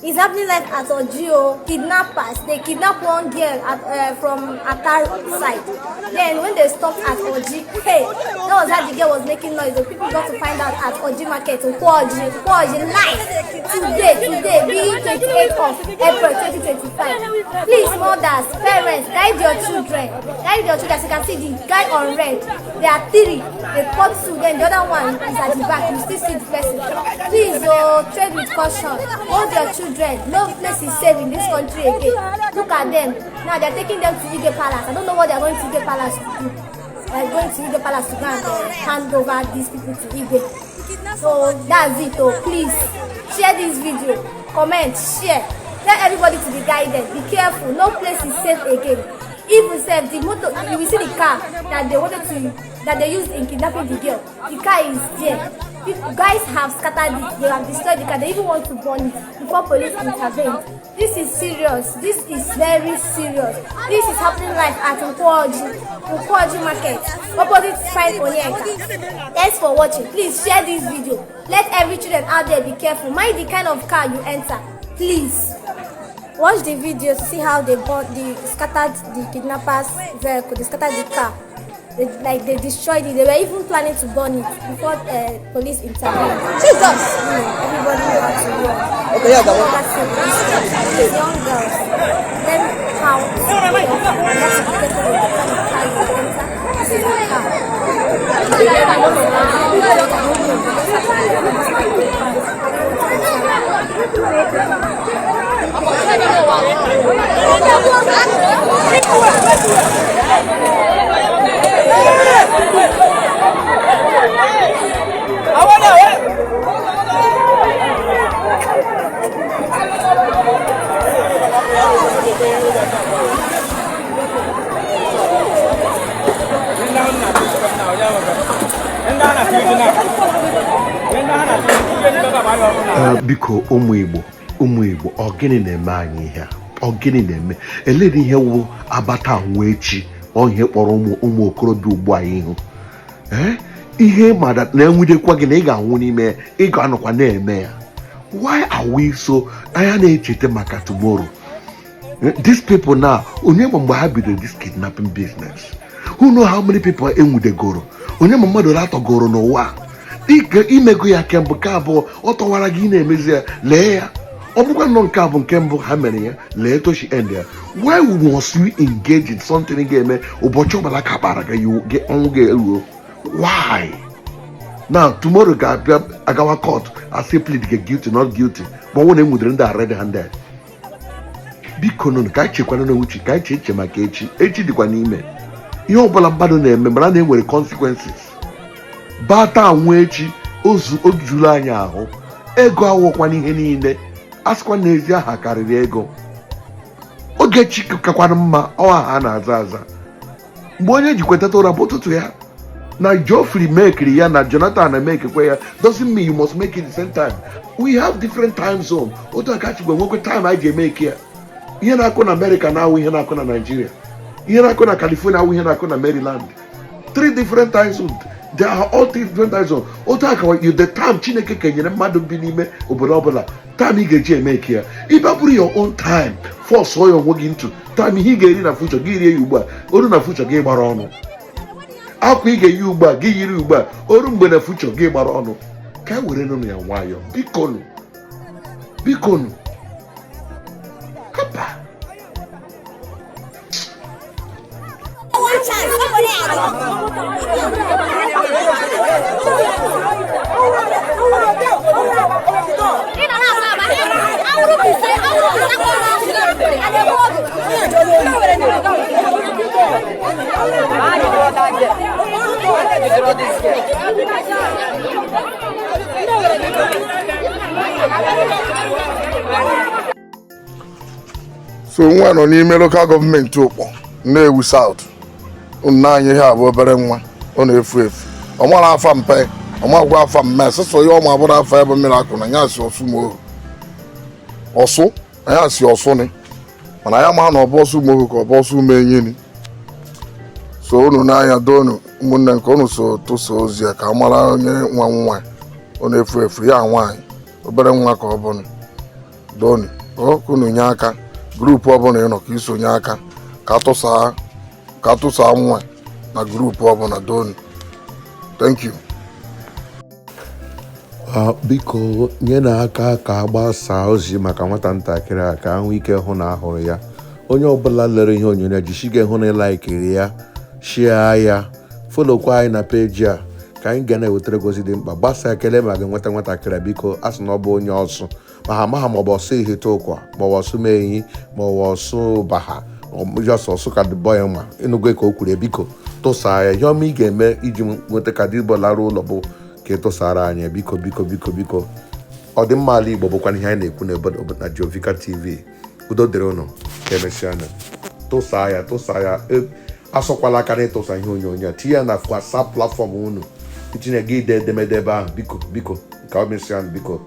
It's happening live at Ojio. Kidnappers, they kidnap one girl from Atar side. Then when they stopped at Oji, hey, that was how the girl was making noise. The people got to find out at Oji Market, Nkwoji, live today, being 28th of April 2025. Please, mothers, parents, guide your children. Guide your children. As you can see, the guy on red, there are three. They caught two, then the other one is at the back. You still see the person. Please, oh, tread with caution. Hold your children. No place is safe in this country again. Look at them. Now they're taking them to Igwe Palace. I don't know what they're going to Igwe Palace to do. They're going to Igwe Palace to go and hand over these people to Igwe. So that's it. Oh, please share this video, comment, share. Tell everybody to be guided. Be careful. No place is safe again. Even sef, the motor, you will see the car that they wanted to, that they used in kidnapping the girl. The car is there. People, guys have scattered it. They have destroyed the car. They even want to burn it before police intervened. This is serious. This is very serious. This is happening live at Nkwoji Market, opposite Fine Onyeka. Thanks for watching. Please share this video. Let every children out there be careful. Mind the kind of car you enter. Please. Watch the video to see how they burnt the scattered the kidnappers' vehicle. They scattered the car. They destroyed it. They were even planning to burn it before police intervened. Jesus! Everybody knew how to run. Okay, yeah, that one. That's it. Young girls, learn how to be careful. You have to be careful with the kind of car you enter. This is the car. Biko ụmụ Igbo, ọ gịnị na-eme anyị ihe a? Ọ gịnị na-eme? Elee ihe wụ abata nwa echi ọ ihe kpọrọ ụmụ okorobịa ugbu a ihu? Ihe mada na-enwudekwa gị na ị ga-anwụ n'ime, ị ga-anọkwa na-eme ya. Why are we so anya na-echeta maka tomorrow? These people now, onye ma mgbe ha bidoro this kidnapping business? Who know how many people enwudegoro? Onye ma mmadụ ole atọgoro n'ụwa? Imego ya kembụ nke abụọ ọ tọwara gị na-emezi ya, lee ya. Ọ bụkwa nnọọ nke a bụ nke mbụ ha mere ya, lee toshi end ya. Why must we engage in something ga-eme ụbọchị ọbụla ka kpara gị ọnwụ ga-eruo? Why? Now tomorrow ga-abịa agawa court asị plead get guilty not guilty, ma ọ nwere enwudere ndị a red handed. Biko nụnụ ka anyị chekwana n'uche, ka anyị chee eche maka echi. Echi dịkwa n'ime. Ihe ọbụla mmadụ na-eme mara na enwere consequences. Bata anwụ echi ozu ojulu anyị ahụ. Ego awụkwa n'ihe niile. Asịkwa n'ezi aha karịrị ego. Ogechi kakwana mma ọ aha a na-aza aza. Mgbe onye jikwa teta ụra bụ ụtụtụ ya. Na Geoffrey mekiri ya na Jonathan mekekwe ya doesn't mean you must make it the same time. We have different time zone. Otu aka chikwa nwekwe time anyị ji eme eke ya. Ihe na-akụ na America na-awụ ihe na-akụ na Nigeria. Ihe na-akụ na California awụ ihe na-akụ na Maryland. 3 different time zones. They are all 3 different time zones. Otu aka the time Chineke kenyere mmadụ bi n'ime obodo ọbụla, time ị ga-eji eme eke ya. Ịbịa bụrụ your own time, force ya onwe gị ntụ. Time ihe ị ga-eri na future gị rie ya ugbu a, oru na future gị gbara ọnụ. Akwa ị ga-eyi ugbu a gị yiri ugbu a, oru mgbe na future gị gbara ọnụ. Ka e were nụnụ ya nwayọọ, bikonu, bikonu. Hapa. So nwa nọ n'ime local gọọmenti Ụkpọ, Nnewi South. Nna anyị ihe abụ obere nwa, ọ na-efu efu. Ọ mara afa mpe, ọ makwa afa mme, sịsọ ya ọma bụrụ afa ebe mmiri akụ na ya si ọsụ mohu. Ọsụ, na ya si ọsụ ni. Mana ya ma na ọ bụ ọsụ mohu ka ọ bụ ọsụ ume enyini. So unu n'anya donu ụmụnne nke unu so tụsa ozi ya ka a mara onye nwa nwa ọ na-efu efu ya nwaanyị, obere nwa ka ọ bụ. Donu ka unu nye aka, group ọbụla ị nọ ka isonye aka ka atụsaa nwa na group ọbụla. Donu, thank you. Biko nye na aka ka a gbasaa ozi maka nwata ntakịrị a, ka ahụ ike hụ na ahụrụ ya. Onye ọbụla lere ihe onyonyo, jisiga hụ na ị likeiri ya, share ya, followkwa anyị na peji a, ka anyị ga na-ewetara gị ozi dị mkpa. Gbasaa ekele ma gị nweta nwatakịrị a. Biko, a sị na ọ bụ onye Ọsụ, ma ha amaghị ma ọ bụ Ọsụ Ihite Ụkwa, ma ọ bụ Ọsụ Menyi, ma ọ bụ Ọsụ Baha, just Ọsụ ka boy ma ịnụgo ka o kwuru ya. Biko tụsaa ya. Ihe ọma ị ga-eme iji nweta ka dibọ lara ụlọ bụ ka ị tụsara anyị. Biko, biko, biko, biko, ọdịmma ala Igbo bụkwa ihe anyị na-ekwu n'obodo na Jovika TV. Udo dịrị ụnụ, ka emesịa. Tụsaa ya, tụsaa ya. Asọkwala aka na ịtụsa ihe onyonyo a. Tinye ya na WhatsApp platform unu, itinye gị ide edemede ebe ahụ. Biko, biko, ka o mesịa. Biko.